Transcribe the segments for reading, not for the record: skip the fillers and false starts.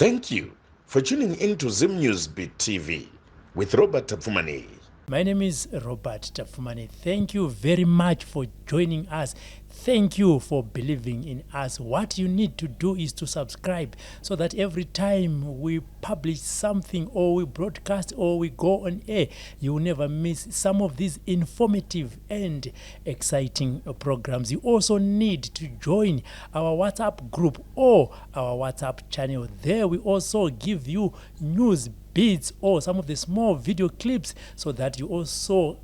Thank you for tuning in to Zim News Beat TV with Robert Tapfumaneyi. My name is Robert Tapfumaneyi. Thank you very much for joining us. Thank you for believing in us. What you need to do is to subscribe so that every time we publish something or we broadcast or we go on air, you will never miss some of these informative and exciting programs. You also need to join our WhatsApp group or our WhatsApp channel. There we also give you news bits or some of the small video clips so that you also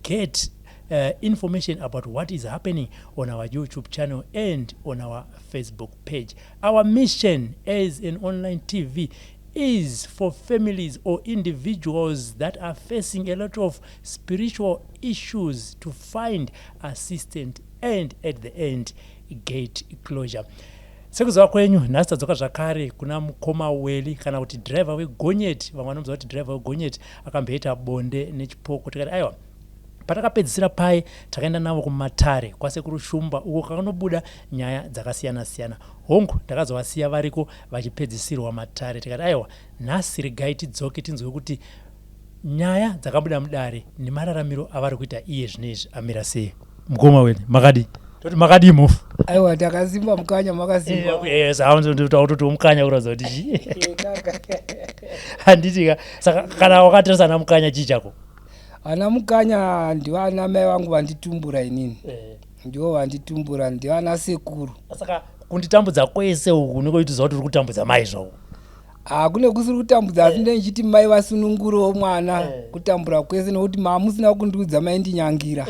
get information about what is happening on our YouTube channel and on our Facebook page. Our mission as an online TV is for families or individuals that are facing a lot of spiritual issues to find assistance and at the end get closure. Sekuziva kwenyu, nhasi tadzoka zvakare kuna mukoma Weli, kana kuti dhiraivha wegonyeti. Vamwe vanomuziva kuti dhiraivha wegonyeti, akamboita bonde nechipoko. Tikati aiwa, patakapedzisira pai takaenda navo kumatare kwaSekuru Shumba, uko kakanobuda nyaya dzakasiyana-siyana. Hongu, ndakazovasiya variko vachipedzisirwa matare. Tikati aiwa, nhasi regai tidzoke tinzwe kuti nyaya dzakabuda mudare nemararamiro avari kuita iye zvino izvi amira sei. Mukoma Weli, makadii? Toti makadii, mufu? Aiwa, takasimba mukanya, makasimba. Autoti mukanya kuratidza kuti chii, handiti ka? Saka kana wakatarisa ana mukanya, chii chako? Ana mukanya ndivana mai vangu vanditumbura inini. Ndivo vanditumbura, ndivana sekuru. Saka kunditambudza kwese uku nekoitiza kuti uri kutambudza mai zvavo? Hakune kusiri kutambudza, asi ndenichiti mai vasunungurewo mwana. Kutambura kwese nekuti mamusina kundiudza, maindinyangira.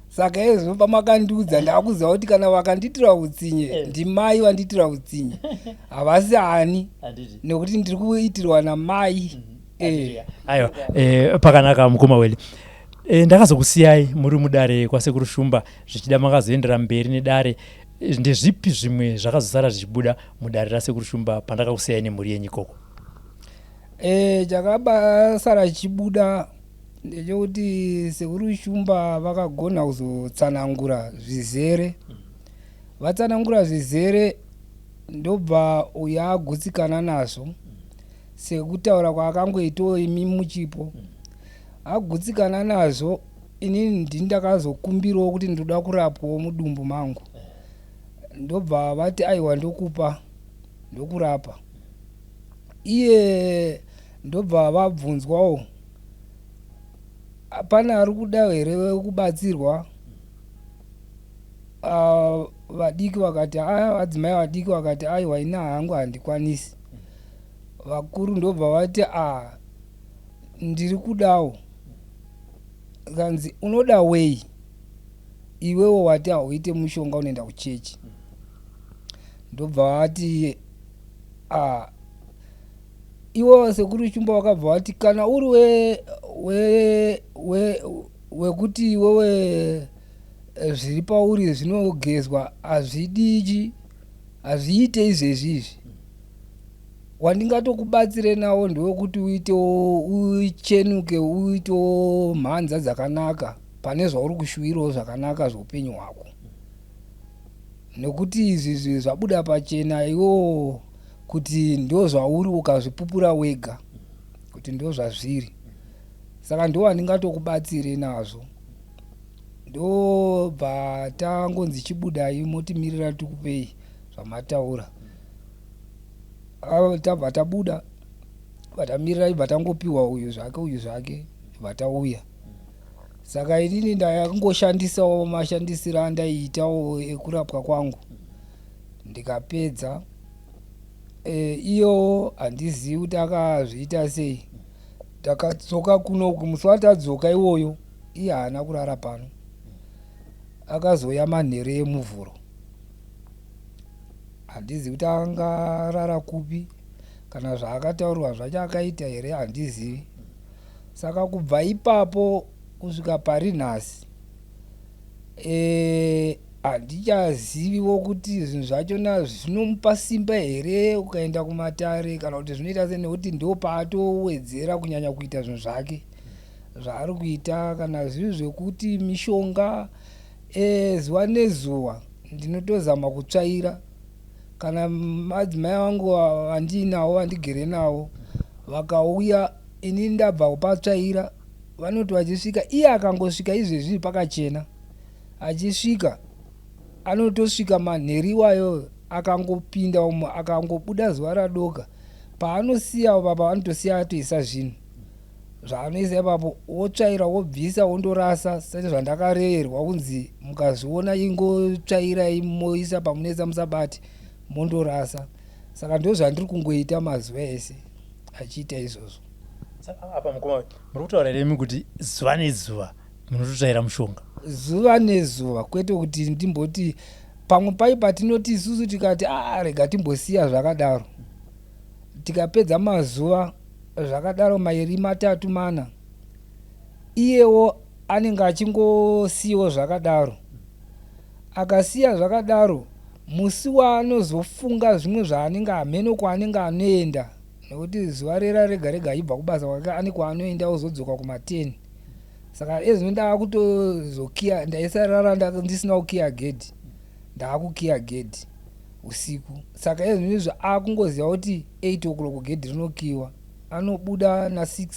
Saka izvo pamakandiudza, ndakuziva kuti kana vakandiitira utsinye, ndimai vandiitira utsinye, havasi ani. Handiti? Nekuti ndiri kuitirwa namai. Aiwa, pakanaka, mukoma Weli. Ndakazokusiyai muri mudare kwaSekuru Shumba. Zvichida makazoendera mberi nedare. Ndezvipi zvimwe zvakazosara zvichibuda mudare raSekuru Shumba pandakakusiyai nemhuri yenyu ikoko? Chakabasara chichibuda ndechekuti Sekuru Shumba vakagona kuzotsanangura zvizere. Vatsanangura zvizere, ndobva uyo agutsikana nazvo, sekutaura kwaakangoitawo imi muchipo. Agutsikana nazvo, inini ndini ndakazokumbirawo kuti ndoda kurapwawo mudumbu mangu. Ndobva vati, "Aiwa, ndokupa, ndokurapa." Iye ndobva vabvunzwawo, "Pane ari kuda here kubatsirwa?" Vadiki vakati, vadzimai vadiki vakati, "Aiwa, ina hangu handikwanisi." Vakuru ndobva vati, "A, ndiri kudawo." Kanzi, "Unoda wei iwewo? Wati hauite mushonga, unoenda kuchechi." Ndobva vati, "A, iwo Sekuru Shumba wakabva vati kana uri wekuti iwewe zviri pauri zvinogezwa, hazvidichi, hazviite izvezvi. Izvi wandingatokubatsire nawo ndewekuti uitewo uchenuke, uitewo mhanza dzakanaka pane zvauri kushuwirawo zvakanaka zveupenyu hwako, nekuti izvi zvabuda pachena iwewo kuti ndo zvauri, ukazvipupura wega kuti ndo zvazviri. Saka ndo wandingatokubatsire nazvo." Ndobva tangonzi, "Chibudai, motimirira tikupei zvamataura." Tabva tabuda, vatamirira, ibva tangopiwa uyu zvake, uyu zvake, bva tauya. Saka inini ndakangoshandisawo mashandisiro andaiitawo ekurapwa kwangu, ndikapedza. Iyo handizivi kuti akazviita sei. Takadzoka kunoku. Musi watadzoka iwoyo, iye haana kurara pano, akazouya manheru eMuvhuro. Handizivi kuti angarara kupi, kana zvaakataurirwa zvacho akaita here, handizivi. Saka kubva ipapo kusvika pari nhasi, handichaziviwo kuti zvinhu zvachona zvinomupa simba here ukaenda kumatare, kana kuti zvinoita sei, nekuti ndo paatowedzera kunyanya kuita zvinhu zvake zvaari kuita. Kana zviri zvekuti mishonga, zuva nezuva ndinotozama kutsvaira. Kana madzimai vangu vandiinawo, vandigere nawo, vakauya, ini ndabva kupatsvaira, vanoti vachisvika, iye akangosvika izvezvi pakachena, achisvika anotosvika manheri iwayo, akangopinda umo, akangobuda zuva radoka, paanosiya papa anotosiya atoisa zvinhu zvaanoisa ipapo, wotsvaira, wobvisa, wondorasa, sezvandakarerwa kunzi mukazviona ingotsvairai moisa pamunoisa, musabati, mondorasa. Saka ndo zvandiri kungoita mazuva ese achiita izvozvo. Saka apa mukoma, muri kutaura here imi kuti zuva nezuva munototsvaira mushonga? Zuva nezuva, kwete kuti ndimboti pamwe pai patinoti isusu tikati a rega timbosiya zvakadaro, tikapedza mazuva zvakadaro mairi, matatu, mana, iyewo anenge achingosiyiwo zvakadaro. Akasiya zvakadaro, musi waanozofunga zvimwe zvaanenge, hameno kwaanenge anoenda, nekuti zuva rera rega rega achibva kubasa kwake ane kwaanoenda, ozodzoka kuma10. Saka ezvino ndaakutozokiya, ndaisarara ndisina kukiya gedhi, ndaakukiya gedhi usiku. Saka ezvino izvo akungoziva kuti 8 o'clock gedhi rinokiwa. Anobuda na6,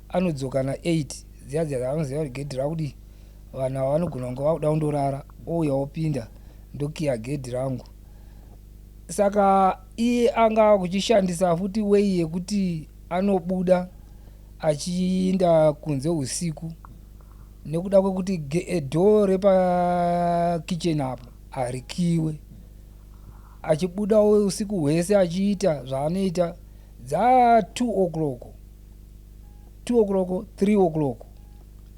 anodzoka na8 dziya dziya dzaanoziva kuti gedhi rakudii, vanhu ava vanogona kunge vakuda kundorara, ouya opinda, ndokiya gedhi rangu. Saka iye anga kuchishandisa futi wei yekuti anobuda achiinda kunze usiku, nekuda kwekuti door repakicheni apo harikiwe, achibuda usiku hwese achiita zvaanoita. Dza2 o'clock, 2 o'clock, 3 o'clock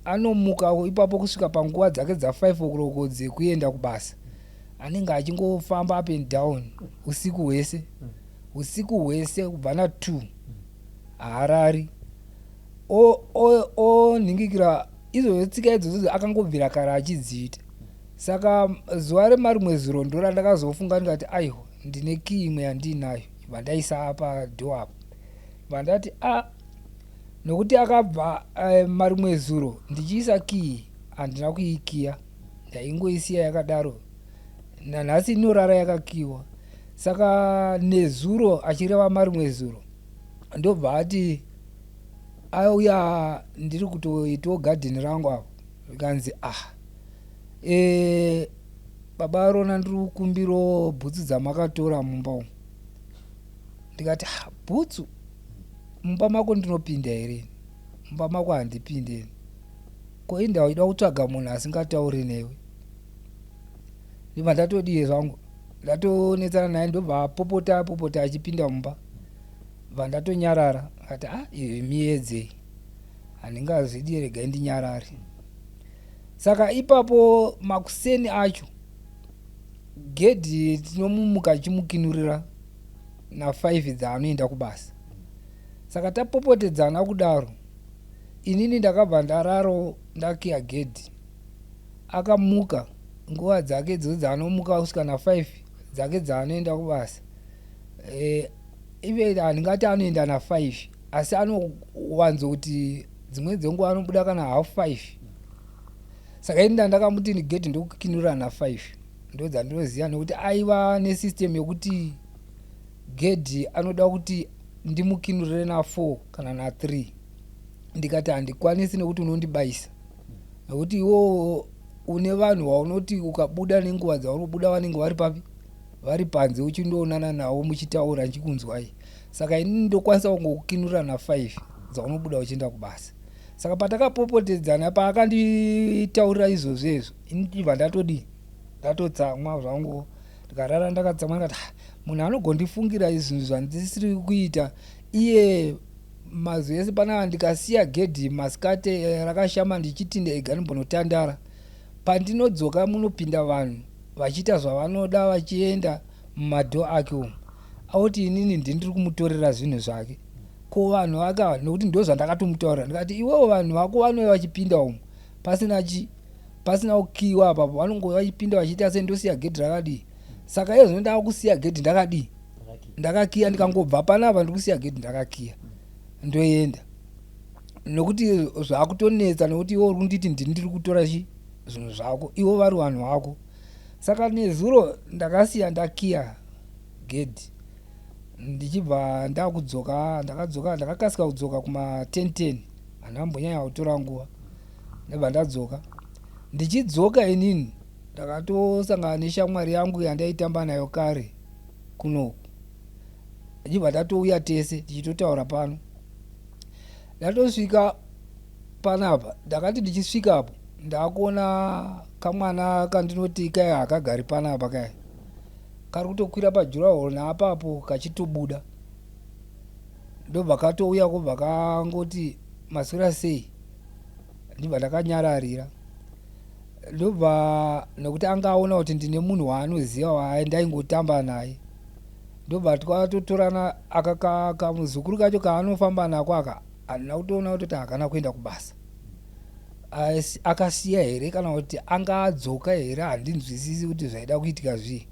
anomuka ipapo kusvika panguva dzake dza5 o'clock dzekuenda kubasa, anenge achingofamba up and down usiku hwese, usiku hwese kubva na2, haarari. Onhingikira izvozvo, tsika idzodzo akangobvira kare achidziita. Saka zuva remarimwe zuro ndo randakazofunga ndikati, aiwa, ndine kii imwe yandiinayo, bva ndaisa padoor apo, bva ndati a nokuti akabva marimwe zuro ndichiisa kii, handina kuikiya, ndaingoisiya yakadaro, nanhasi inorara yakakiwa. Saka nezuro, achireva marimwe zuro, ndobva ati auya, ndiri kutoitawo gadheni rangu apo, zvikanzi, ah, baba Rona, ndiri kukumbirawo bhutsu dzamakatora mumba umu. Ndikati, ah, bhutsu mumba mako ndinopinda here? Mumba mako handipinde. Ko inda uchida kutsvaga munhu asingatauri newe? Ndibva ndatodii zvangu, ndatonetsana naye, ndobva apopota apopota achipinda mumba, bva ndatonyarara. Akati, ah, izvi miedzei, handingazvidi, regai ndinyarare. Saka ipapo makuseni acho gedhi tinomumuka achimukinurira na5 dzaanoenda kubasa. Saka tapopotedzana kudaro, inini ndakabva ndararo ndakiya gedhi. Akamuka nguva dzake idzodzo dzaanomuka kusvika na5 dzake dzaanoenda kubasa. Ive handingati anoenda na5, asi anowanzoti dzimweni dzenguva anobuda kana 5:30. Saka ini ndandakamuti gedhi ndokukinura na5, ndo dzandinoziva, nekuti aiva nesystem yekuti gedhi anoda kuti ndimukinurire na4 kana na3. Ndikati handikwanisi, nekuti unondibayisa, nekuti iwowo une vanhu vaunoti ukabuda nenguva dzaunobuda vanenge vari papi, vari panze, uchindoonana navo muchitaura ndichikunzwai. Saka inini ndokwanisa kungokukinurira na5 dzaunobuda uchienda kubasa. Saka patakapopotedzana, paakanditaurira izvozvo izvo, ini ndibva ndatodii, ndatotsamwa zvangu, ndikarara ndakatsamwa. Ndikati, ah, munhu anogondifungira zvinhu zvandisiri kuita. Iye mazuva ese panapa ndikasiya gedhi masikati rakashama, ndichiti ndega ndimbonotandara, pandinodzoka munopinda vanhu vachiita zvavanoda, vachienda mumadhoo ake umu, auti inini ndindiri kumutorera zvinhu zvake. Ko vanhu vake ava? Nekuti ndo zvandakatomutaurira, ndikati, iwewo vanhu vako vanouya vachipinda umu pasina chi pasina kukiwa apapo, vanongouya vachipinda vachiita sei, ndosiya gedhi rakadii? Saka iye zvino ndava kusiya gedhi ndakadii, ndakakiya. Ndikangobva panapa ndiri kusiya gedhi ndakakiya, ndoenda, nekuti zvakutonetsa, nekuti iwe uri kunditi ndini ndiri kutora chi zvinhu zvako, ivo vari vanhu vako. Saka nezuro ndakasiya ndakiya. Gedhi ndichibva ndakudzoka, ndakadzoka, ndakakasika kudzoka kuma 10:10, handina kumbonyanya kutora nguva. Ndabva ndadzoka. Ndichidzoka inini ndakatosangana neshamwari yangu yandaitamba nayo kare kunoku, ndichibva tatouya tese tichitotaura pano. Ndatosvika panapa, ndakati ndichisvikapo ndakuona kamwana kandinoti kaya hakagari panapa, kaya kari kutokwira padurawall naapapo kachitobuda. Ndobva katouya, kubva kangoti, "Maswera sei?" Ndibva ndakanyararira. Ndobva, nekuti anga aona kuti ndine munhu waanoziva waandaingotamba naye, ndobva twatotorana. Aka kamuzukuru kacho kaanofamba nako aka, handina kutoona kutoti hakana kuenda kubasa, akasiya here kana kuti anga adzoka here, handinzwisisi kuti zvaida kuitika zvii.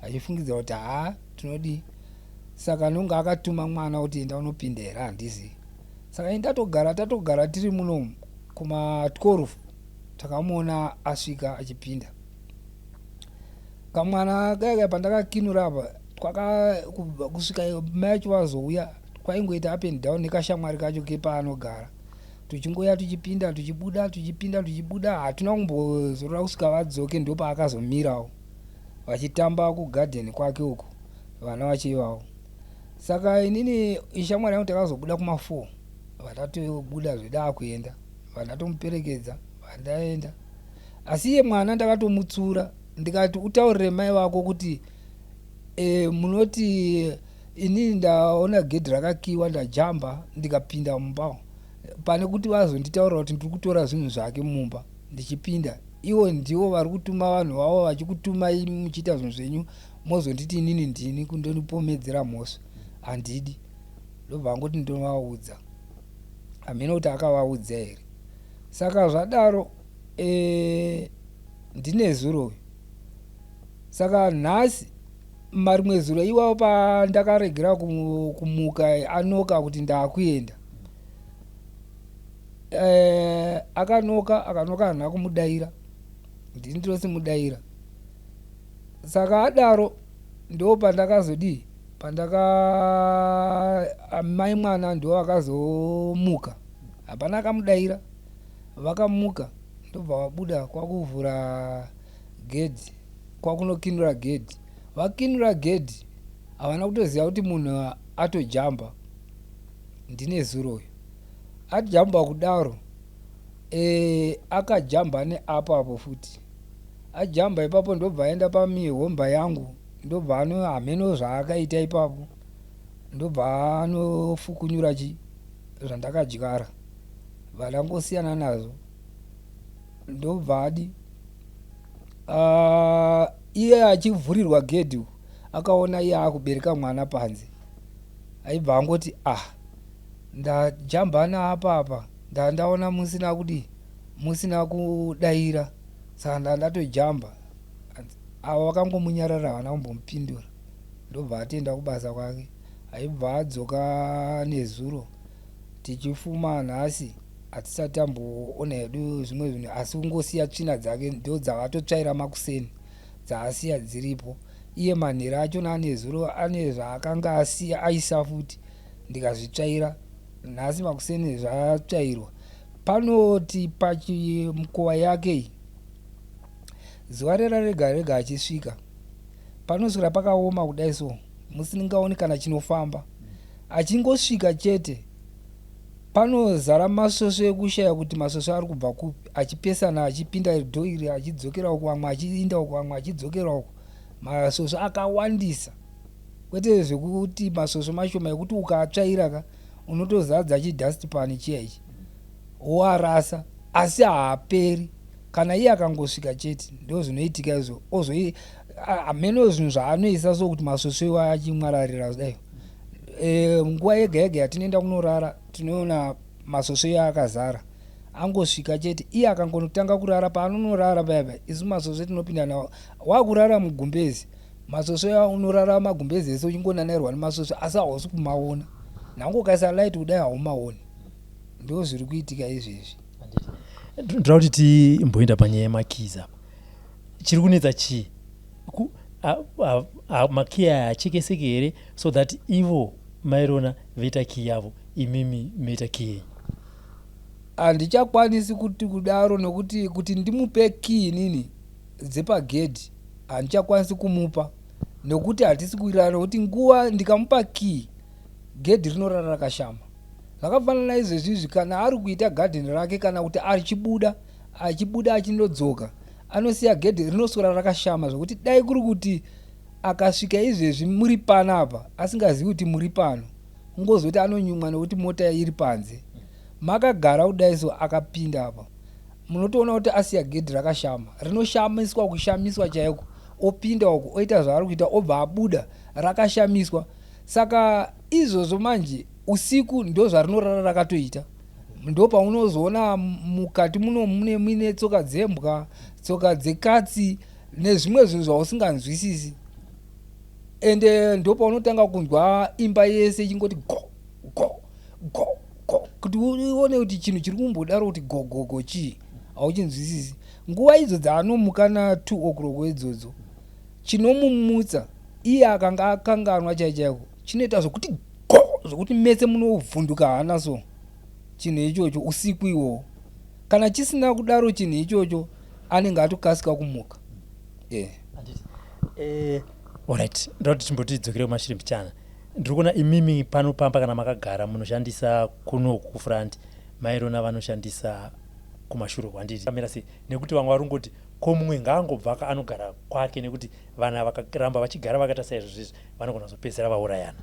Achifungidzira kuti haa, tinodii, saka nonge akatuma mwana kuti enda unopinda here, handizivi. Saka ini tatogara, tatogara tiri munomu, kuma 12 takamuona asvika achipinda. Kamwana kaya pandakakinura apa, twaka kusvika mai acho vazouya, kwaingoita up and down nekashamwari kacho kepaanogara, tuchingoya tuchipinda tuchibuda, tuchipinda tuchibuda. Hatina kumbozorora kusvika vadzoke. Ndopaakazomirawo vachitamba kugadheni kwake uko, vana vachivawo. Saka inini ishamwari yangu takazobuda kuma 4, vatatobuda zveda kuenda, vandatomuperekedza, vandaenda. Asi iye mwana ndakatomutsura, ndikati, "Utaurire mai vako kuti munoti inini ndaona gedhi rakakiwa, ndajamba ndikapinda mumba, pane kuti vazonditaurira kuti ndiri kutora zvinhu zvake mumba ndichipinda. Ivo ndivo vari kutuma vanhu vavo, vachikutumai muchiita zvinhu zvenyu, mozonditi inini ndini kundonipomedzera mhosva, handidi." Ndobva angoti, "Ndovaudza." Hamene kuti akavaudza here. Saka zvadaro, ndine zuro uyu. Saka nhasi marimwe zuro iwawo pandakaregera kumuka anoka kuti ndaakuenda, akanoka, akanoka, handina kumudaira, ndini ndinosimudaira. Saka adaro ndo pandakazodii, pandaka mai mwana ndo akazomuka, hapana akamudaira. Vakamuka, ndobva vabuda kwakuvhura gedhi, kwakunokinura gedhi. Vakinura gedhi, havana kutoziva kuti munhu atojamba. Ndine zuro uyu ajamba kudaro, akajamba neapapo futi. Ajamba ipapo, ndobva aenda pamihomba yangu, ndobva ano hameno zvaakaita ipapo, ndobva anofukunyura chi zvandakadyara, vandangosiyana nazvo. Ndobva adi iye achivhurirwa gedhi, akaona iye akubereka mwana panze, aibva angoti, "Ah, ndajamba naapapa, ndandaona musina kudii, musina kudaira, saka ndandatojamba." Ava vakangomunyarara, havana kumbomupindura. Ndobva atoenda kubasa kwake. Aibva adzoka nezuro. Tichifuma nhasi, hatisati tamboona hedu zvimwe zvinhu, asi kungosiya tsvina dzake ndo dzavatotsvaira makuseni, dzaasiya dziripo. Iye manhero achona anezuro ane zvaakanga asiya aisa futi, ndikazvitsvaira nhasi makuseni, zvatsvairwa. Panoti pachimukova yake iyi, zuva rera rega rega achisvika, panoswera pakaoma kudai, so musingaoni kana chinofamba. Achingosvika chete, panozara masvosve ekushaya kuti masvosve ari kubva kupi, achipesana, achipinda door iri, achidzokera uko, vamwe achiinda uko, vamwe achidzokera uko. Masvosve akawandisa, kwete zvekuti masvosve mashoma ekuti ukaatsvaira ka, unotozadza chidustpan chiya ichi woarasa, asi haaperi. Kana iye akangosvika chete, ndo zvinoitika izvo. Ozoi hameno zvinhu zvaanoisa so kuti masvosve iwayo achimwararira kudai. Nguva yega yega yatinoenda kunorara, tinoona masvosve iwayo akazara. Angosvika chete, iye akangonotanga kurara paanonorara paya paya, isu masvosve tinopinda nawo. Wakurara mugumbezi, masvosve iwayo, unorara magumbezi ese uchingonanairwa nemasvosve, asi hausi kumaona. Nhange ukaisa light kudai, haumaoni. Ndo zviri kuitika izvezvi. Ndoda kuti timboenda panyaya yemakeys apa. Chiri kunetsa chii? Makiyi aya hachekeseki here, so that ivo mairona voita kiyi yavo, imimi moita kiyi yenyu? Handichakwanisi kuti kudaro, nokuti kuti ndimupe kii inini dzepagedhi handichakwanisi kumupa, nokuti hatisi kuwirirana, nokuti nguva ndikamupa kii gedhi rinorara rakashama. Zvakafanana izvezvizvi, kana ari kuita gadheni rake kana kuti achibuda, achibuda achindodzoka, anosiya gedhi rinoswera rakashama, zvokuti dai kuri kuti akasvika izvezvi muri panapa asingazivi kuti muri pano, kungozoti anonyumwa nekuti mota iri panze, makagara kudai so, akapinda apa munotoona kuti asiya gedhi rakashama, rinoshamiswa, kushamiswa chaiko. Opinda uko, oita zvaari kuita, obva abuda rakashamiswa. Saka izvozvo manje usiku ndo zvarinorara rakatoita. Ndo paunozoona mukati muno mune muine tsoka dzembwa, tsoka dzekatsi nezvimwe zvinhu zvausinganzwisisi. Ende ndo paunotanga kunzwa imba yese ichingoti go go go go, kuti uone kuti chinhu chiri kumbodaro kuti go go go chii, hauchinzwisisi. Nguva idzo dzaanomuka na2 o'clock idzodzo, chinomumutsa iye akanga akanganwa chai chaiko, chinoita zvokuti go, zvokuti mese munovhunduka hana. So chinhu ichocho usiku iwowo, kana chisina kudaro chinhu ichocho, anenge atokasika kumuka, yeah. Alright, ndoda kuti timboti dzokere kumashure mbichana. Ndiri kuona imimi pano pamba kana makagara munoshandisa kunoku kufront, mairona vanoshandisa kumashure kwandiri. Kamira sei? Nekuti vamwe vari kungoti ko mumwe ngaangobva anogara kwake, nekuti vanhu vakaramba vachigara vakaita saizvozvo izvi vanogona kuzopedzisira vaurayana.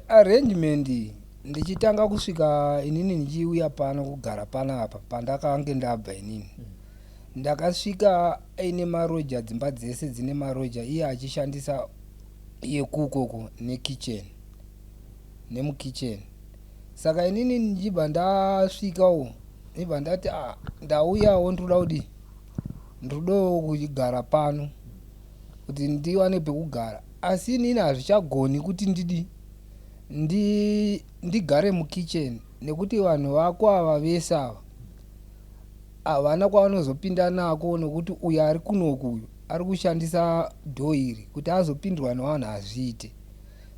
Arrangement ndichitanga kusvika inini ndichiuya pano kugara panapa pandakange ndabva inini, ndakasvika aine maroja, dzimba dzese dzine maroja, iye achishandisa yekukoko nekicheni, nemukicheni. Saka inini ndichibva ndasvikawo, ndibva ndati, ah, ndauyawo, ndinoda kudii, ndinodawo kugara pano kuti ndiwane pekugara, asi inini hazvichagoni kuti ndidi ndigare mukicheni, nekuti vanhu vako ava vese ava havana kwavanozopinda nako, nokuti uyo ari kunoku uyu ari kushandisa door iri kuti azopindwa nevanhu, hazviite.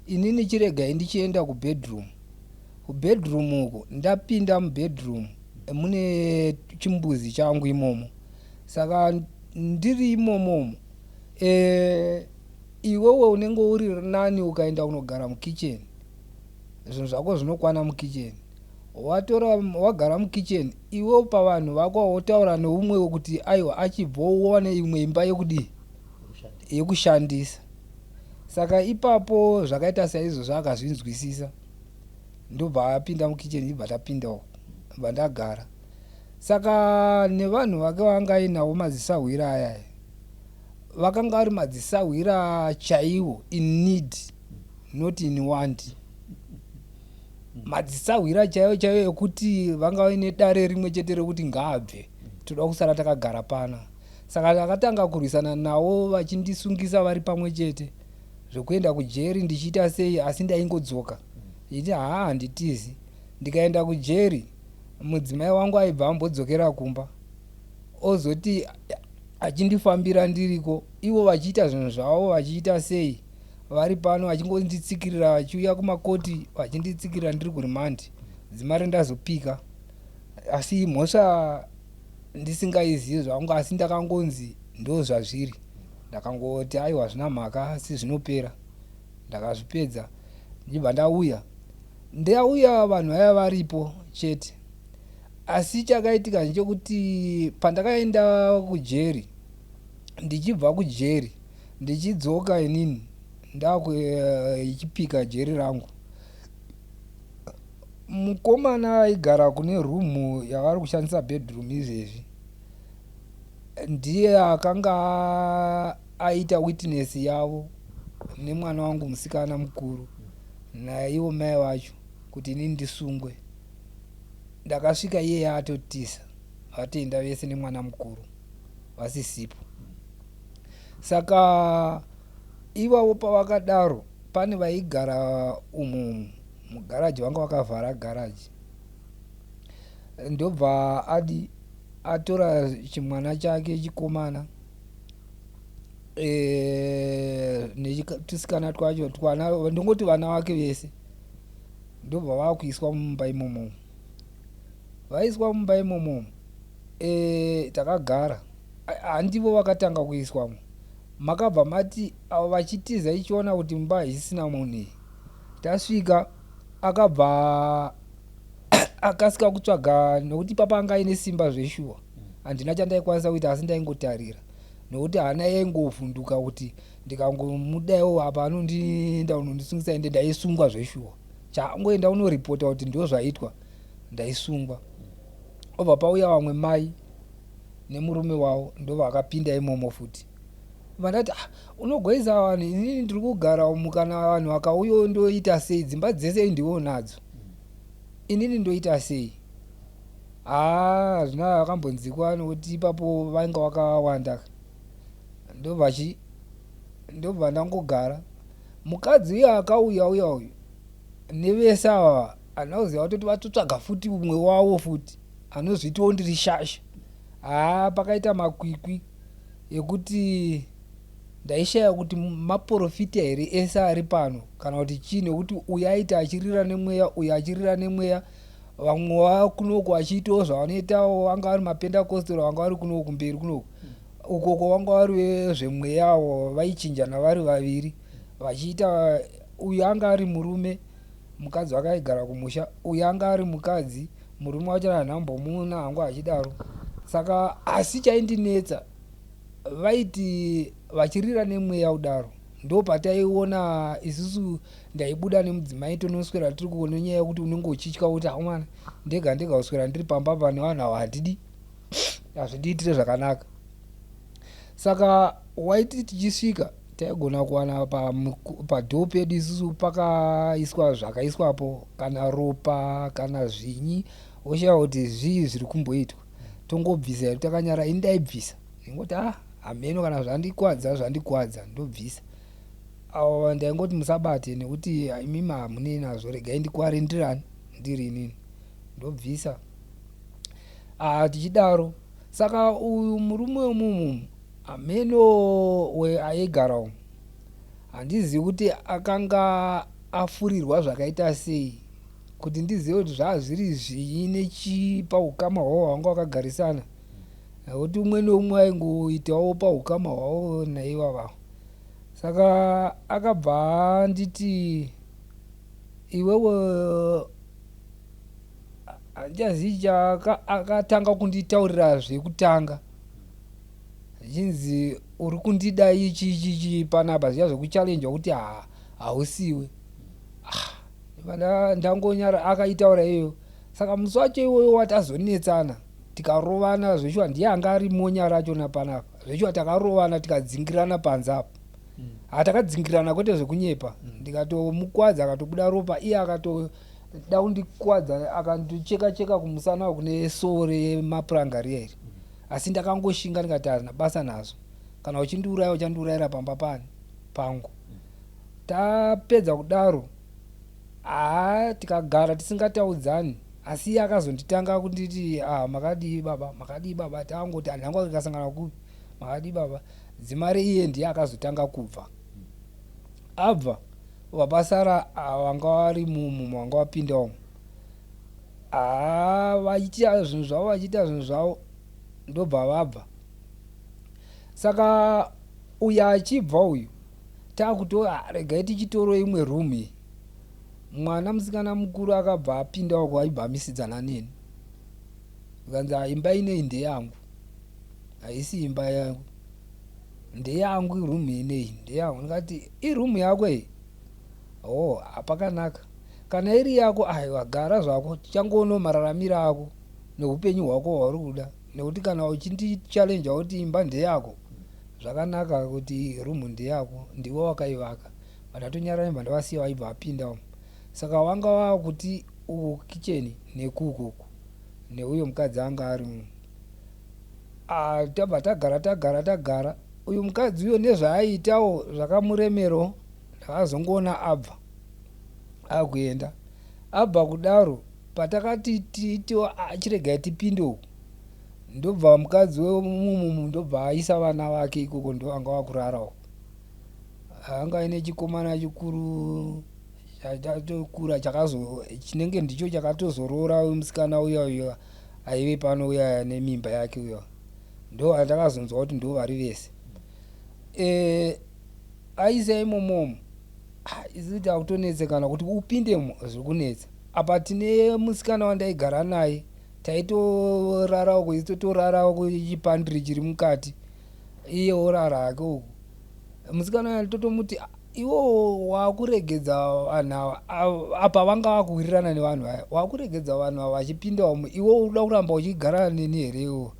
Inini chiregai ndichienda kubedroom. Kubedroom uko ndapinda mubedroom mune chimbuzi changu imomo. Saka ndiri imomomo, iwewe unenge uri nani ukaenda kunogara mukicheni, zvinhu zvako zvinokwana mukicheni. Watora wagara mukicheni iwewo, pavanhu vako wotaura neumwe kuti aiwa, achibva uwane imwe imba yekudii, yekushandisa. Saka ipapo zvakaita saizvozvo, akazvinzwisisa, ndobva apinda mukicheni, ibva tapindawo, bva ndagara. Saka nevanhu vake vanga ainawo, madzisahwira ayaya, vakanga vari madzisahwira chaiwo, in need not in want, madzisahwira chaiwo chaiwo ekuti vanga vaine dare rimwe chete rekuti ngaabve, toda kusara takagara pana. Saka ndakatanga kurwisana navo, vachindisungisa vari pamwe chete, zvekuenda kujeri ndichiita sei, asi ndaingodzoka ndichiti haa, handitizi. Ndikaenda kujeri, mudzimai wangu aibva ambodzokera kumba, ozoti achindifambira ndiriko, ivo vachiita zvinhu zvavo, vachiita sei vari pano, vachingonditsikirira, vachiuya kumakoti vachinditsikirira ndiri kuremand. Dzimari ndazopika, asi mhosva ndisingaizivi zvangu, asi ndakangonzi ndo zvazviri. Ndakangoti aiwa, zvina mhaka, asi zvinopera. Ndakazvipedza, ndichibva ndauya. Ndauya vanhu vaya varipo chete, asi chakaitika ndechekuti pandakaenda kujeri, ndichibva kujeri ndichidzoka inini ndakuichipika jeri rangu, mukomana aigara kune room yavari kushandisa bedroom izvezvi ndiye akanga aita witness yavo nemwana wangu musikana mukuru naivo mai vacho kuti inini ndisungwe. Ndakasvika iyeye atotisa, vatoenda vese nemwana mukuru, vasisipo. Saka ivavo pavakadaro, pane vaigara umu mugaraji, vanga vakavhara garaji, ndobva adi atora chimwana chake chikomana. Eh, netusikana twacho twana ndongoti vana vake vese ndobva vakuiswa mumba imomo vaiswa mumba imomo e, takagara handivo vakatanga kuiswamo makabva mati avo vachitiza ichiona kuti mumba haisisina munhu iyi tasvika akabva akasika kutsvaga nokuti ipapa anga aine simba zveshuwa handina chandaikwanisa kuita asi ndaingotarira nokuti hana yaingovhunduka kuti ndikangomudaiwo apa anondienda unondisungisa ende ndaisungwa zveshuwa chaangoenda unoripota kuti ndo zvaitwa ndaisungwa obva pauya vamwe mai nemurume wavo ndovakapinda imomo futi vandati ah, unogoisa vanhu inini ndiri kugara umu kana vanhu vakauya ndoita sei dzimba dzese ndiwo nadzo inini ndoita sei haa hazvina vakambonzikwa nokuti ipapo vainge vakawanda ndobva chi ndobva ndangogara mukadzi uya akauya uya uyu nevese ava handina kuziva kutoti vatotsvaga futi umwe wavo futi anozviitiwo ndiri shasha haa pakaita makwikwi ekuti ndaishaya kuti maporofita here ese ari pano kana kuti chii nekuti uyu aiti achirira nemweya uyu achirira nemweya vamwe vakunoku vachiitawo zvavanoitawo vanga vari mapendakostora vanga vari kunoku kumberi kunoku ukoko vanga vari vezvemweyawo vaichinjana vari vaviri vachiita uyu anga ari murume mukadzi wake aigara kumusha uyu anga ari mukadzi murume wacho hanhambomuona hangu achidaro saka asi chaindinetsa vaiti vachirira nemweya kudaro ndopataiona isusu ndaibuda nemudzimai tonoswera tiri kuona nyaya yekuti unenge uchitya kuti aumana ndega ndega kuswera ndiri pamba pane vanhu ava handidi hazvindiitire zvakanaka saka waiti tichisvika taigona kuwana padhoo pedu isusu pakaiswa zvakaiswapo kana ropa kana zvinyi woshaya kuti zvii zviri kumboitwa tongobvisa here takanyara ini ndaibvisa ndingoti ah hameno kana zvandikwadza zvandikwadza ndobvisa avo ndaingoti musabate nekuti imimi hamunei nazvo regai ndikware ndirani ndiri inini ndobvisa ah tichidaro saka uyu murume wemumu hameno aigara umu handizivi kuti akanga afurirwa zvakaita sei kuti ndizive kuti zvazviri zvii nechii paukama hwavo hwanga wakagarisana nekuti umwe neumwe aingoitawo paukama hwavo naivavavo saka akabva anditi iwewe handichazivi akatanga kunditaurira zvekutanga zvichinzi uri kundida ichi ichi ichi panapa zviya zvekuchallenja kuti hausiwe ah, ndangonyara akaitaura iyoyo saka musi wacho iwoyo watazonetsana tikarovana zveshuwa ndiye anga ari monya rachona panapa zveshuwa takarovana tikadzingirana panze apo mm. hatakadzingirana kwete zvekunyepa mm. ndikatomukwadza akatobuda ropa iye akatoda kundikwadza akandicheka cheka kumusana kune soo remapuranga riya iri mm. asi ndakangoshinga ndikati hazvina basa nazvo kana uchindiuraya uchandiurayira pamba pani pangu mm. tapedza kudaro haa tikagara tisingataudzani asi iye akazonditanga kunditi ah, makadii baba makadii baba tangoti hanhangu akasangana kupi makadii baba dzimare iye ndiye akazotanga kubva abva vapasara vanga vari mumu vanga vapinda umu haa vachiita zvinhu zvavo vachiita zvinhu zvavo ndobva vabva saka uyo achibva uyu takuto ah, regai tichitoro imwe room iyi mwana musikana mukuru akabva apinda uko aibva amisidzana neni zvikanzi ah, imba inei ndeyangu haisi imba yangu ndeyangu iroom inei ndeyangu ndikati iroom yako iyi oh hapakanaka kana iri yako aiwa gara zvako tichangoona mararamiro ako neupenyu hwako hwauri kuda nekuti kana uchindichallenja kuti imba ndeyako zvakanaka kuti room ndeyako ndiwe wakaivaka vandatonyarara imba ndavasiya vaibva vapinda umu saka wanga wakuti uku kicheni nekukuku neuyo mukadzi anga ari umu ah, tabva tagara tagara tagara uyu mukadzi uyo nezvaaiitawo zvakamuremero ndakazongoona abva akuenda abva kudaro patakati tiitiwo ah, chiregai tipinde uku. Ndobva mukadzi wemumumu ndobva aisa vana vake ikoko, ndovanga vakurara uko. Anga aine chikomana chikuru chatokura, chakazo chinenge ndicho chakatozoroora musikana uya uya aive pano uya nemimba yake uya. Ndo andakazonzwa kuti ndo vari vese. Aisa imomomo, isu takutonetsekana kuti upindemo zviri kunetsa. Apa tine musikana wandaigara naye, taitorara uko, isu totorara kuchipandiri chiri mukati, iye orara hake uku. Musikana uya totomuti, "Iwo wakuregedza vanhu ava." Apa vanga vakuwirirana nevanhu vaya. "Wakuregedza vanhu ava vachipinda umu, iwe uda kuramba uchigara neni here? Iwo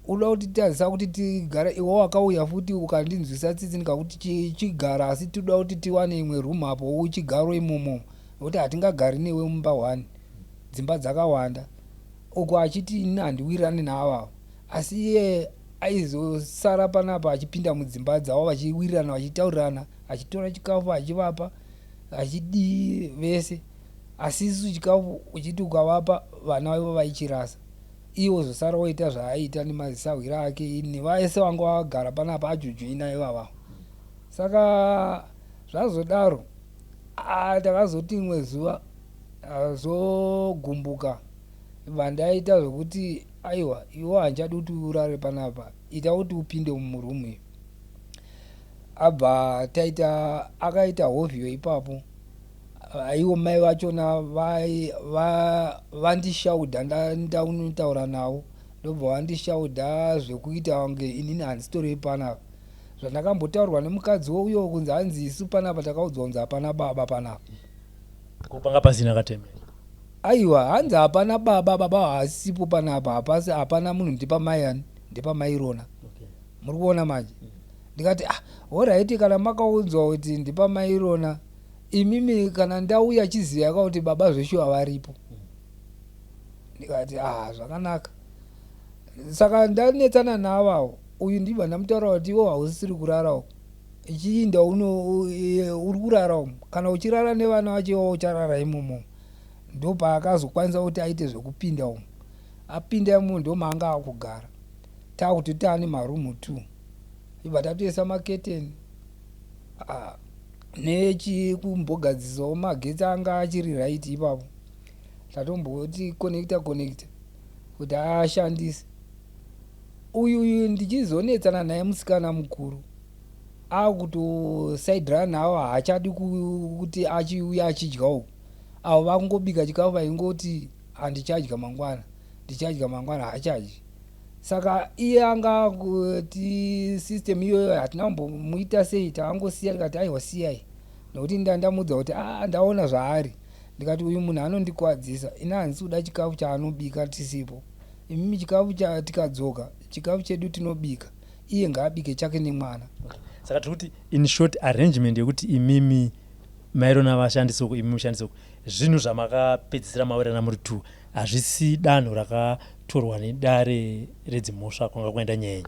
uda kuti tazisa kuti tigare? Iwe wakauya futi ukandinzwisa tsitsi, ndikakuti chigara, asi toda kuti tiwane imwe room apo uchigaro imomo, nokuti hatingagari newe mumba one, dzimba dzakawanda." Uko achiti, "Ini handiwirirani naavavo." Asi iye aizosara panapa achipinda mudzimba dzavo, vachiwirirana, vachitaurirana, achitora chikafu achivapa, achidii vese. Asi isu chikafu uchiti ukavapa, vana vaivo vaichirasa. Iye ozosara oita zvaaiita nemazisahwira ake nevese vanga vagara panapa, ajojoina ivava. Saka zvazodaro, takazoti imwe zuva azogumbuka, vandaita zvokuti, "Aiwa, iwe handichadi kuti urare panapa, ita kuti upinde murumu iyi." Abva taita, akaita hovhiyo ipapo. Aiwo mai vachona vandishaudha, ndaunotaura navo, ndobva vandishaudha zvekuita kunge inini handisitori panapa. Zvandakambotaurwa nemukadzi wouyo kunzi, hanzi isu panapa takaudzwa kunzi hapana baba panapa. Ko panga pasina katemera? Aiwa, hanzi hapana baba, baba haasipo panapa, hapasi, hapana munhu, ndepamai ani, ndepamairona. Muri kuona manje? Ndikati, "Ah, alright, kana makaudzwa kuti ndepamairona, imimi kana ndauya chiziva kuti baba zveshuwa varipo." Ndikati, "Ah, zvakanaka." Saka ndanetsana navawo, uyu ndibva ndamutaura kuti, "Iwo hausisiri kurara uko, ichiinda uno uri kurara umu. Kana uchirara nevana vacho, iwawo ucharara imomo." Ndopaakazokwanisa kuti aite zvekupinda umu. Apinda imomo, ndomaanga akugara. Takuti taane marumu 2, ibva tatoisa maketeni nechikumbogadzirisawo magetsi anga achiri right ipapo. Tatomboti connecta connecta kuti ashandise. Uyu ndichizonetsana naye, musikana mukuru akutosaidirana navo, haachadi kuti achiuya achidya uku. Avo vakungobika chikafu, vaingoti, "Handichadya mangwana, ndichadya mangwana." Haachadyi. Saka iye anga kuti system iyoyo hatina kumbomuita sei, takangosiya. Tikati, "Aiwa, siyai," nekuti ndamudza kuti a ndaona zvaari. Ndikati, "Uyu munhu anondikwadzisa ini, handisi kuda chikafu chaanobika tisipo. Imimi chikafu tikadzoka, chikafu chedu tinobika, iye ngaabike chake nemwana." Saka tiri kuti, in short, arrangement yekuti imimi mairona vashandise uku, imi mushandise uku, zvinhu zvamakapedzisira mawirirana muri two, hazvisi danho rakatorwa nedare redzimhosva kwanga kuenda nyaya yenyu?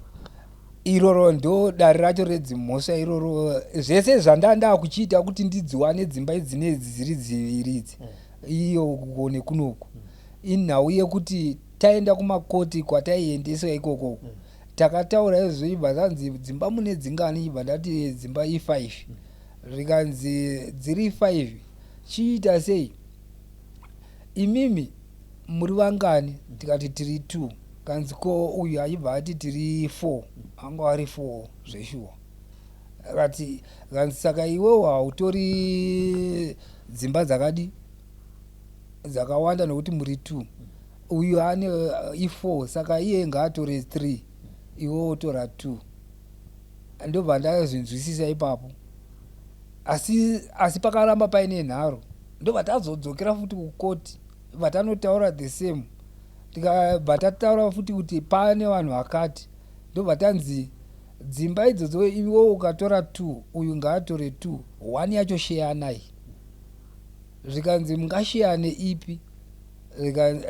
Iroro ndo dare racho redzimhosva iroro. Zvese zvandanda kuchiita kuti ndidziwane dzimba idzi nedzi dziri dziviri idzi, iyo uko nekunoku, inhau yekuti taenda kumakoti kwataiendeswa ikoko, takataura izvo. Ibva zvanzi, "Dzimba mune dzingani?" Ibva ndati, "Dzimba i5." Zvikanzi, "Dziri 5, chiita sei? Imimi muri vangani?" Tikati, "Tiri 2." Kanzi, "Ko uyu?" Achibva ati, "Tiri 4." Anga ari 4 zveshuwa. Akati, kanzi, "Saka iwewo hautori dzimba dzakadi dzakawanda nokuti muri 2, uyu ane i4, saka iye ngaatore 3, iwe wotora 2." Ndobva ndazvinzwisisa ipapo. Asi pakaramba paine nharo. Ndobva tazodzokera futi kukoti, bva tanotaura the same. Tikabva tataura futi kuti pane vanhu vakati. Ndobva tanzi, "Dzimba idzodzo, iwe ukatora 2, uyu ngaatore 2, 1 yacho sheyanai." Zvikanzi, "Mungasheyane ipi?"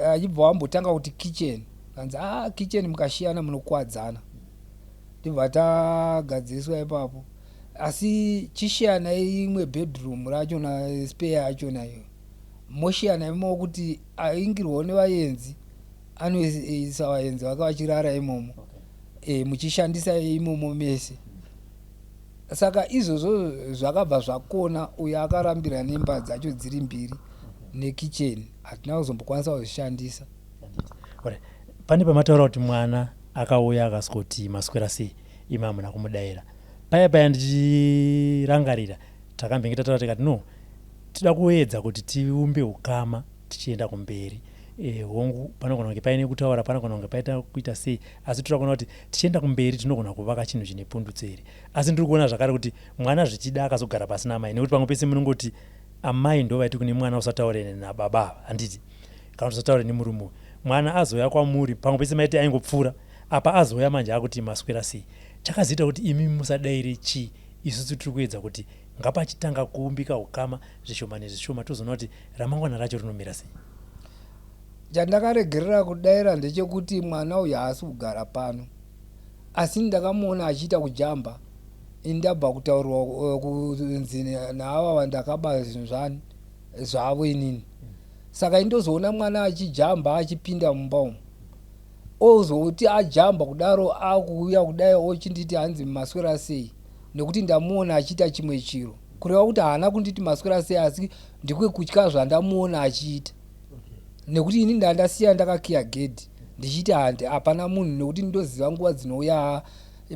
Achibva wambotanga kuti kitchen. Kanzi, "A, kitchen mukashiyana munokuwadzana." Ndibva tagadziriswa ipapo. "Asi chishiyanai imwe bedroom rachona, spare yachona iyo, moshiyana imomo kuti aingirwawo nevaenzi." Anoisa vaenzi vake vachirara imomo, okay. Muchishandisa imomo mese. Saka izvozvo zvakabva zvakona uyo akarambira nemba dzacho dziri mbiri nekicheni, hatina kuzombokwanisa kuzvishandisa. Pane pamataura kuti mwana akauya akasvikoti maswera sei, imi hamuna kumudaira. Paya paya ndichirangarira takambenge tataura tikati no, tinoda kuedza kuti tiumbe ukama tichienda kumberi. Hongu, panogona kunge paine kutaura, panogona kunge paita kuita sei, asi toda kuona kuti tichienda kumberi tinogona kuvaka chinhu chine pundutso here. Asi ndiri kuona zvakare kuti mwana zvichida akazogara pasina amai, nekuti pamwe pese munongoti amai ndo vaiti kune mwana usataure nababa ava, handiti, kana kuti usataure nemurume uyu. Mwana azouya kwamuri pamwe pese maiti aingopfuura, apa azouya manje akuti maswera sei. Chakazoita kuti imi musadaire chii? Isusu tiri kuedza kuti ngapachitanga kuumbika ukama zvishoma nezvishoma, tozoona kuti ramangwana racho rinomira sei. Chandakaregerera kudaira ndechekuti mwana uyu haasi kugara pano, asi ndakamuona achiita kujamba. Ini ndabva kutaurirwa kunzi naava vandakaba zvinhu zvani zvavo inini, saka ini ndozoona mwana achijamba achipinda mumba umu, ozoti ajamba kudaro akuuya kudai ochinditi hanzi maswera sei, nekuti ndamuona achiita chimwe chiro, kureva kuti haana kunditi maswera sei, asi ndikwe kutya zvandamuona achiita, nekuti ini ndandasiya ndakakiya gedhi ndichiti handi hapana munhu, nekuti ndoziva nguva dzinouya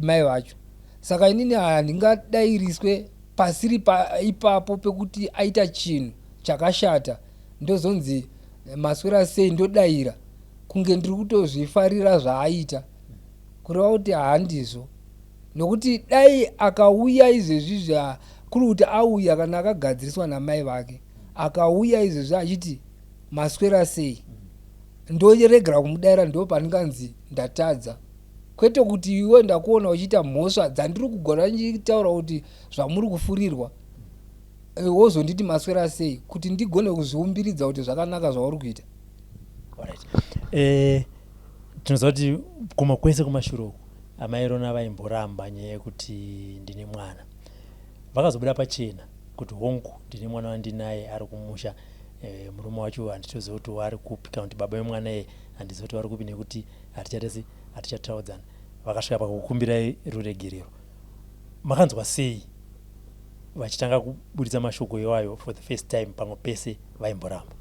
mai vacho. Saka inini handingadairiswe pasiri ipapo pekuti aita chinhu chakashata ndozonzi maswera sei, ndodaira kunge ndiri kutozvifarira zvaaita, kureva kuti handizvo. Nokuti dai akauya izvezvi, kuri kuti auya kana akagadziriswa namai vake, akauya izvezvi achiti maswera sei, ndoregera kumudaira, ndo pandinganzi ndatadza, kwete kuti iwe ndakuona uchiita mhosva dzandiri kugara ndichitaura kuti zvamuri kufurirwa, wozonditi maswera sei, kuti ndigone kuzviumbiridza kuti zvakanaka zvauri kuita. Alright. Tinoziva kuti kuma kwese kumashure uku amai Rona vaimboramba nyaya yekuti ndine mwana. Vakazobuda pachena kuti hongu, ndine mwana wandinaye ari kumusha. Murume wacho handitoziva kuti wari kupi, kana kuti baba vemwana iye handizivi kuti vari kupi, nekuti hatichaita hatichataudzana. Vakasvika pakukumbirai ruregerero. Makanzwa sei vachitanga kuburitsa mashoko iwayo for the first time, pamwe pese vaimboramba?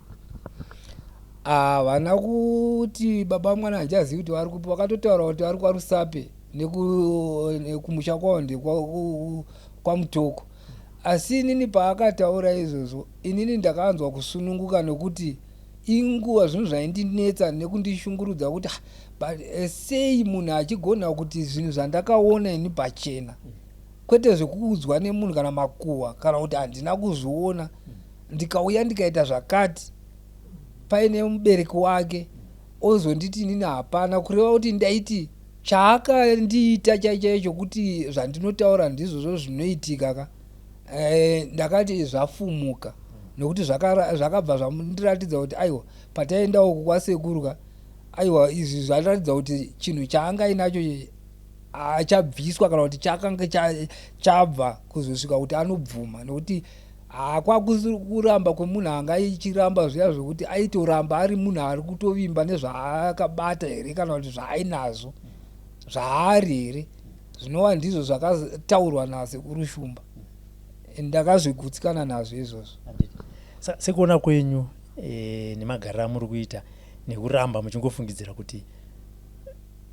Havana kuti baba mwana handichazivi kuti vari kupi, vakatotaura kuti vari kwaRusape nekumusha kwavo ndekwaMutoko. Asi inini paakataura izvozvo, inini ndakanzwa kusununguka, nekuti inguva zvinhu zvaindinetsa nekundishungurudza kuti sei munhu achigona kuti zvinhu zvandakaona ini pachena, kwete zvekuudzwa nemunhu kana makuhwa, kana kuti handina kuzviona, ndikauya ndikaita zvakati paine mubereki wake ozonditi inini hapana, kureva kuti ndaiti chaakandiita chaichaicho kuti zvandinotaura ndizvozvo zvinoitika ka. Ndakati zvafumuka, nekuti zvakabva zvandiratidza kuti aiwa, pataenda uku kwasekuru ka, aiwa, izvi zvaratidza kuti chinhu chaanga inacho achabviswa, kana kuti chakange chabva kuzosvika kuti anobvuma, nekuti hakwakusiri kuramba kwemunhu anga ichiramba zviya zvekuti aitoramba ari munhu ari kutovimba nezvaakabata here, kana kuti zvaainazvo zvaari here, zvinova ndizvo zvakataurwa nasekuru Shumba. Ndakazvigutsikana nazvo izvozvo. Sekuona kwenyu nemagariro amuri kuita nekuramba muchingofungidzira kuti,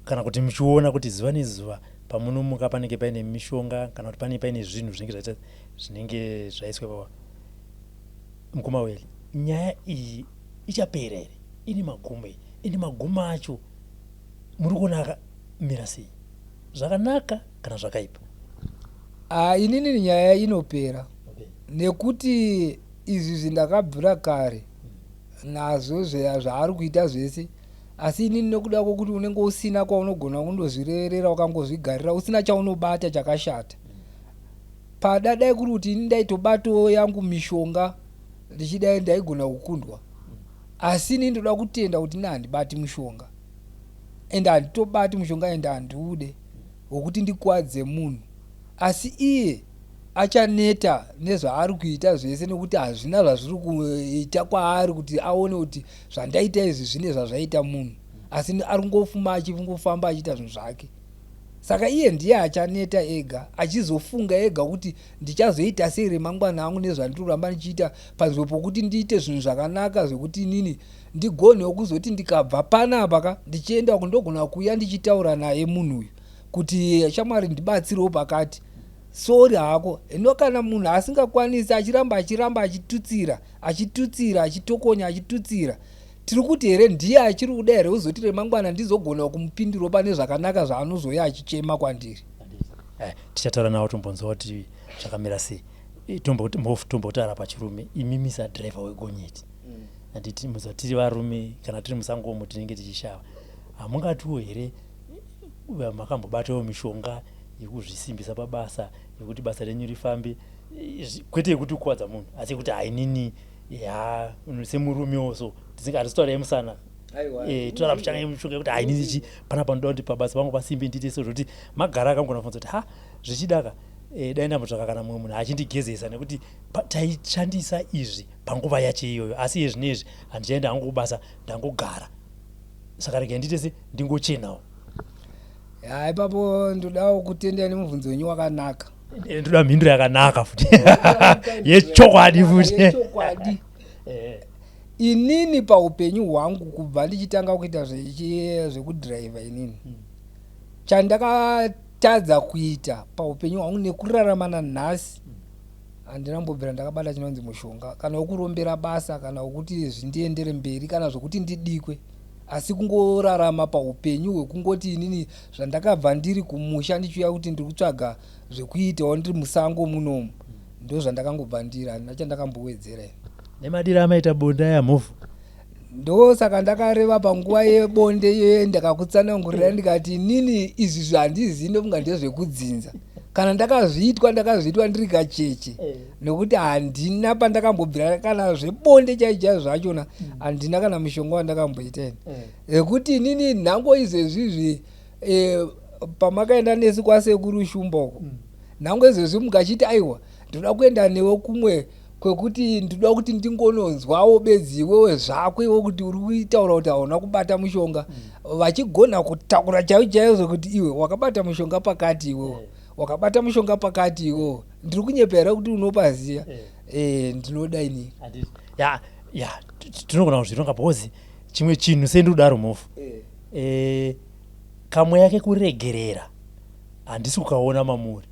kana kuti muchiona kuti zuva nezuva pamunomuka panenge paine mishonga, kana kuti panenge paine zvinhu zvinenge zvaita zvinenge zvaiswa ipapo, mukoma Weli, nyaya iyi ichapera here? Ine magumo iyi, ende magumo acho muri kuona akamira sei, zvakanaka kana zvakaipa? Inini nyaya inopera, nekuti izvi zvindakabvira kare nazvo zvaari kuita zvese, asi inini nekuda kwokuti unenge usina kwaunogona kundozvireverera, wakangozvigarira usina chaunobata chakashata, pada dai kuri kuti ini ndaitobatawo yangu mishonga ndichidai ndaigona kukundwa. Asi ini ndoda kutenda kuti ini handibati mushonga, ende handitobati mushonga, ende handiude wekuti ndikwadze munhu, asi iye achaneta nezvaari kuita zvese, nekuti hazvina zvazviri kuita kwaari kuti aone kuti zvandaita izvi zvine zvazvaita munhu. Asi ari kungofuma achingofamba achiita zvinhu zvake. Saka iye ndiye achaneta ega, achizofunga ega kuti ndichazoita sei remangwana angu nezvandiri kuramba ndichiita, panzvimbo pokuti ndiite zvinhu zvakanaka zvekuti inini ndigonewo kuzoti ndikabva panapa ka ndichienda uku ndogona kuuya ndichitaura naye munhu uyu kuti shamwari ndibatsirewo pakati. Sorry hako. Hino kana munhu asingakwanisi achiramba achiramba achitutsira, achitutsira, achitokonya, achitutsira, tiri kuti here ndiye achiri kuda here kuzoti remangwana ndizogona kumupindurawo pane zvakanaka zvaanozouya achichema kwandiri? Eh, tichataura nawo tombonzwa kuti zvakamira sei. Eh, tombotaura pachirume, imimi sadriver wegonyeti. Handiti muziva tiri varume kana tiri musango umu tinenge tichishava. Hamungatiwo here eh, makambobatawo mishonga yekuzvisimbisa pabasa yekuti basa renyu rifambe, kwete yekuti kukuvadza munhu asi yekuti hainini ya semurumewo so hatisi taura yemusana, totaura mishanga yemishonga yekuti hainini chi panapa ndoda kuti pabasa pangu pasimbe ndiite so zvekuti magara akangona kufunza kuti ha zvichidaka dai ndambotsvaka kana mumwe munhu achindigezesa nekuti taishandisa izvi panguva yacho iyoyo, asi iye zvinezvi handichaenda hangu kubasa, ndangogara, saka regai ndiite se ndingochenawo. Ya, ipapo ndodawo kutenda nemubvunzo wenyu wakanaka. Ndoda mhinduro yakanaka futi yechokwadi futi. Yechokwadi. Inini paupenyu hwangu kubva ndichitanga kuita zvekudhiraivha inini, chandakatadza kuita paupenyu hwangu nekurarama nanhasi, handina kumbobvira ndakabata chinonzi mushonga, kana wekurombera basa, kana wekuti zvindiendere mberi, kana zvekuti ndidikwe, asi kungorarama paupenyu hwekungoti inini zvandakabva ndiri kumusha ndichiuya kuti ndiri kutsvaga zvekuitawo ndiri musango munomu, ndo zvandakangobva ndiri, handina chandakambowedzera ini. Nemadiro amaita bonde aya, mhofu? Ndosaka ndakareva panguva yebonde iyoyo, ndakakutsanangurira ndikati inini izvi zvandizivi, ndofunga ndezvekudzinza. Kana ndakazviitwa, ndakazviitwa ndiri kacheche, nekuti handina pandakambobvira kana zvebonde chaizvo chaizvo zvachona, handina kana mushonga wandakamboita ini, nekuti inini nhango izvezvizvi, pamakaenda nesu kwasekuru Shumba uko, nhango izvezvi mukachiti aiwa ndoda kuenda newe kumwe kwekuti ndinoda kuti ndingononzwawo bedzi iwewe zvako iwe kuti uri kuitaura kuti hauna kubata mushonga, vachigona kutaura chaizvo chaizvo kuti iwe wakabata mushonga pakati, iwewe wakabata mushonga pakati, iwewe ndiri kunyepa here kuti unopaziya? Ndinoda ini. Ya, tinogona kuzvironga because chimwe chinhu sendikudaro, mhofu, kamwe yake kuregerera handisi kukaona mamuri.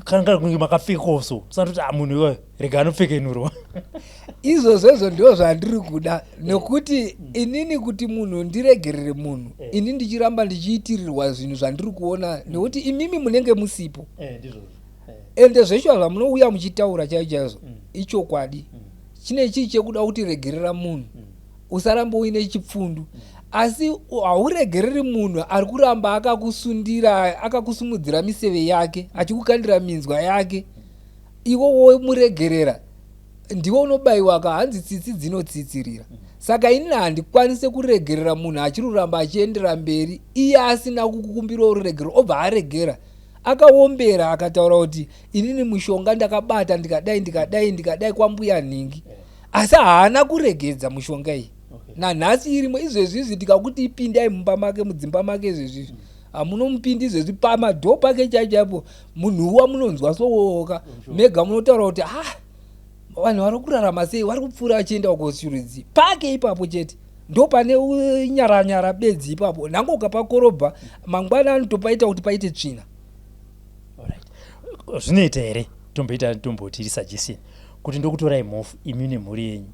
Kanga kunge makapfekawo so usandoti ah, munhu iwayo rega anopfekenurwa. Izvozvozvo ndo zvandiri kuda, nekuti inini kuti munhu ndiregerere munhu, ini ndichiramba ndichiitirirwa zvinhu zvandiri kuona, nekuti imimi munenge musipo. Ndizvozvo. Ende zveshuwa zvamunouya muchitaura chaizvo chaizvo ichokwadi. Chine chii chekuda kuti regerera munhu, usaramba uine chipfundu, asi hauregereri munhu ari kuramba akakusundira, akakusumudzira miseve yake, achikukandira minzwa yake, iwe womuregerera, ndiwe unobayiwa ka. Hanzi tsitsi dzinotsitsirira. Saka inini handikwanise kuregerera munhu achiri kuramba achiendera mberi, iye asina kukukumbirawo ruregero, obva aregera akaombera akataura kuti inini mushonga ndakabata ndikadai ndikadai ndikadai kwambuya nhingi, asi haana kuregedza mushonga iyi. Nanhasi irimo. Izvezvizvi ndikakuti ipindai mumba make, mudzimba make izvezvizvi, hamunomupindi izvezvi pamadhoo pake chaipo chaipo. Munhu wamunonzwa sowoka mega munotaura kuti ha, vanhu vari kurarama sei, vari kupfuura vachienda kushurudzi pake ipapo chete, ndo pane nyaranyara bedzi ipapo. Nhange ukapakorobha mangwana anotopaita kuti paite tsvina. Alright. Zvinoita here tomboita, tomboti iri suggestion kuti ndokutorai mhofu imi nemhuri yenyu,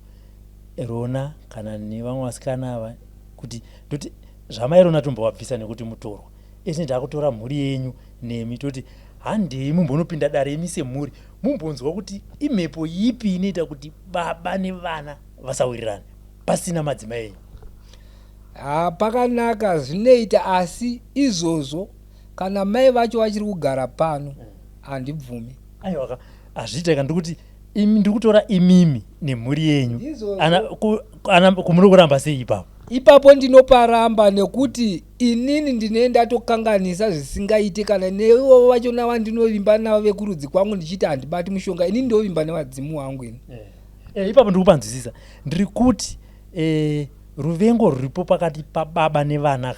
Rona kana nevamwe vasikana ava, kuti ndoti zvamairona tombovabvisa nekuti mutorwa ese, ndakutora mhuri yenyu nemi, toti handei mumbonopinda dare imi semhuri, mumbonzwa kuti imhepo ipi inoita kuti baba nevana vasawirirane pasina madzimai enyu? Ha, pakanaka, zvinoita, asi izvozvo kana mai vacho vachiri kugara pano handibvumi. Aiwa, hazviita ka, ndikuti imi ndiri kutora imimi nemhuri yenyu. Ndizvozvo. Ana kumuri kuramba sei ipapo? Ipapo ndinoparamba nekuti inini ndine ndatokanganisa zvisingaite, kana neivo vachona vandinovimba navo vekurudzi kwangu ndichiti handibati mushonga, inini ndovimba nevadzimu vangu ini. Ipapo ndiri kupanzwisisa. Ndiri kuti Ruvengo ruripo pakati pababa nevana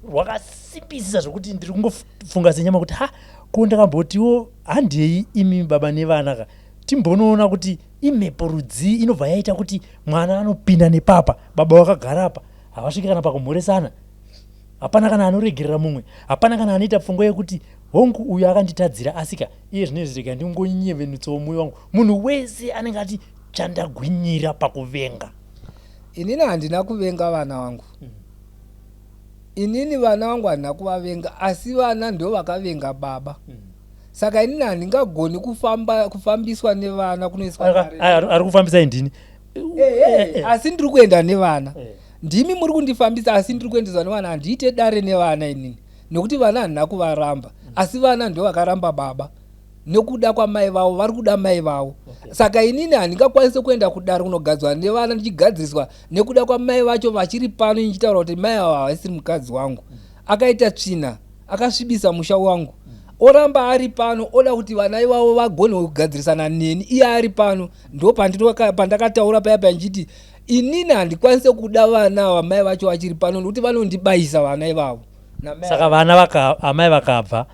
rwakasimbisisa zvokuti ndiri kungofunga senyama kuti ha, ko ndakambotiwo handei imi baba nevana ka, timbonoona kuti imhepo rudzii inobva yaita kuti mwana anopinda nepapa, baba vakagara apa, havasviki kana pakumhoresana. Hapana kana anoregerera mumwe, hapana kana anoita pfungwa yekuti hongu uyu akanditadzira, asika iye zvinezvi rega ndingonyevenutsawo mwoyo wangu. Munhu wese anenge ati chandagwinyira pakuvenga. Inini handina kuvenga vana vangu. Inini vana vangu handina kuvavenga, asi vana ndo vakavenga baba. Saka inini handingagoni kufamba kufambiswa nevana kunoiswa dare. Ari kufambisai ndini. Asi ndiri kuenda nevana. Ndimi muri kundifambisa, asi ndiri kuendeswa nevana. Handiite dare nevana inini, nekuti vana handina kuvaramba, asi vana ndo vakaramba baba nekuda kwamai vavo. Vari kuda mai vavo. Saka inini handingakwanisi kuenda kudare kunogadzwa nevana, ndichigadziriswa nekuda kwamai vacho vachiri pano, ndichitaura kuti mai ava havasiri mukadzi wangu, akaita tsvina, akasvibisa musha wangu, oramba ari pano, oda kuti vana ivavo vagone kugadzirisana neni iye ari pano. Ndo pandakataura paya paya ndichiti inini handikwanise kuda vana ava mai vacho vachiri pano, nekuti vanondibayisa vana ivavo. Saka vana vaka amai vakabva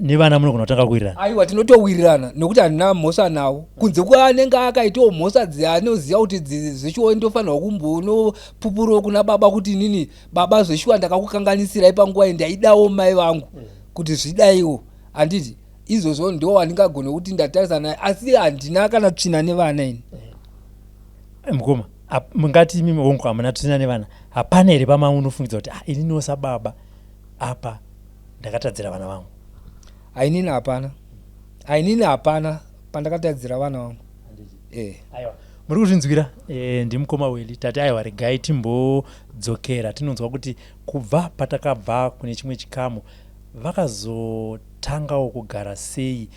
nevana munogona kutanga kuwirirana? Aiwa, tinotowirirana nekuti handina mhosva navo, kunze kweanenge akaitawo mhosva dzaanoziva kuti zveshuwa ndofanirwa kumbonopupurawo kuna baba kuti inini baba zveshuwa ndakakukanganisirai panguva iyi, ndaidawo mai vangu kuti zvidaiwo. Handiti izvozvo ndo wandingagone kuti ndatarisa naye, asi handina kana tsvina nevana ini. Mukoma, mungati imimi hongu hamuna tsvina nevana, hapana here pamaunofungidza kuti ah, ininiwo sababa apa ndakatadzira vana vangu? Ainini hapana, ainini hapana pandakatadzira vana vangu. Aiwa, muri kuzvinzwira. Ndimukoma Weli. Tati aiwa, regai timbodzokera tinonzwa kuti kubva patakabva kune chimwe chikamu vakazotangawo kugara sei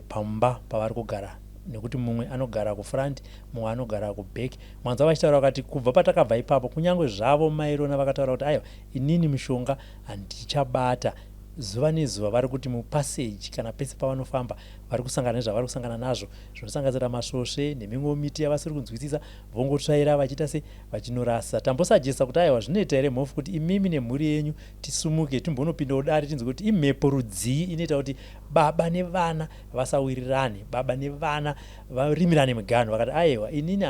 pamba pavari kugara, nekuti mumwe anogara kufront, mumwe anogara kuback. Mwanzwa vachitaura vakati kubva patakabva ipapo, kunyange zvavo mairona vakataura kuti aiwa, inini mishonga handichabata, zuva nezuva vari kuti mupassage kana pese pavanofamba vari kusangana nezvavari kusangana nazvo, zvinosanganisira masvosve nemimwewo miti yavasiri kunzwisisa, vongotsvaira vachiita se vachinorasa. Tambosajesa kuti aiwa, zvinoita here mhofu kuti imimi nemhuri yenyu tisumuke timbonopindawo dare tinzwe kuti imhepo rudzii inoita kuti baba nevana vasawirirane, baba nevana varimirane miganhu? Vakati aiwa, inini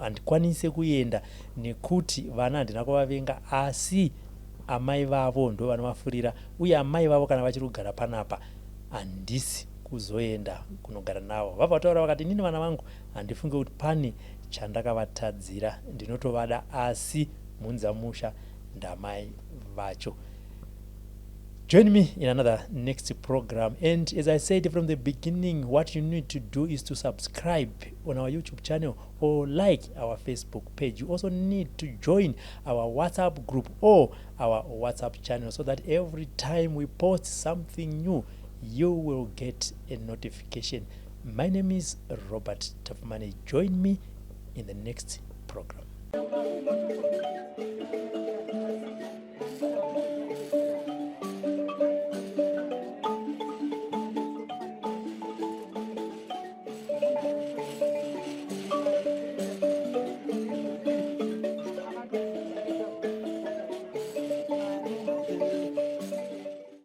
handikwanise kuenda nekuti vana handina kuvavenga, asi amai vavo ndo vanovafurira, uye amai vavo kana vachiri kugara panapa handisi kuzoenda kunogara navo. Vabva vataura vakati inini vana vangu handifunge kuti pane chandakavatadzira, ndinotovada, asi mhunzamusha ndamai vacho. Join me in another next program. And as I said from the beginning, what you need to do is to subscribe on our YouTube channel or like our Facebook page. You also need to join our WhatsApp group or our WhatsApp channel so that every time we post something new, you will get a notification. My name is Robert Tafmani. Join me in the next program.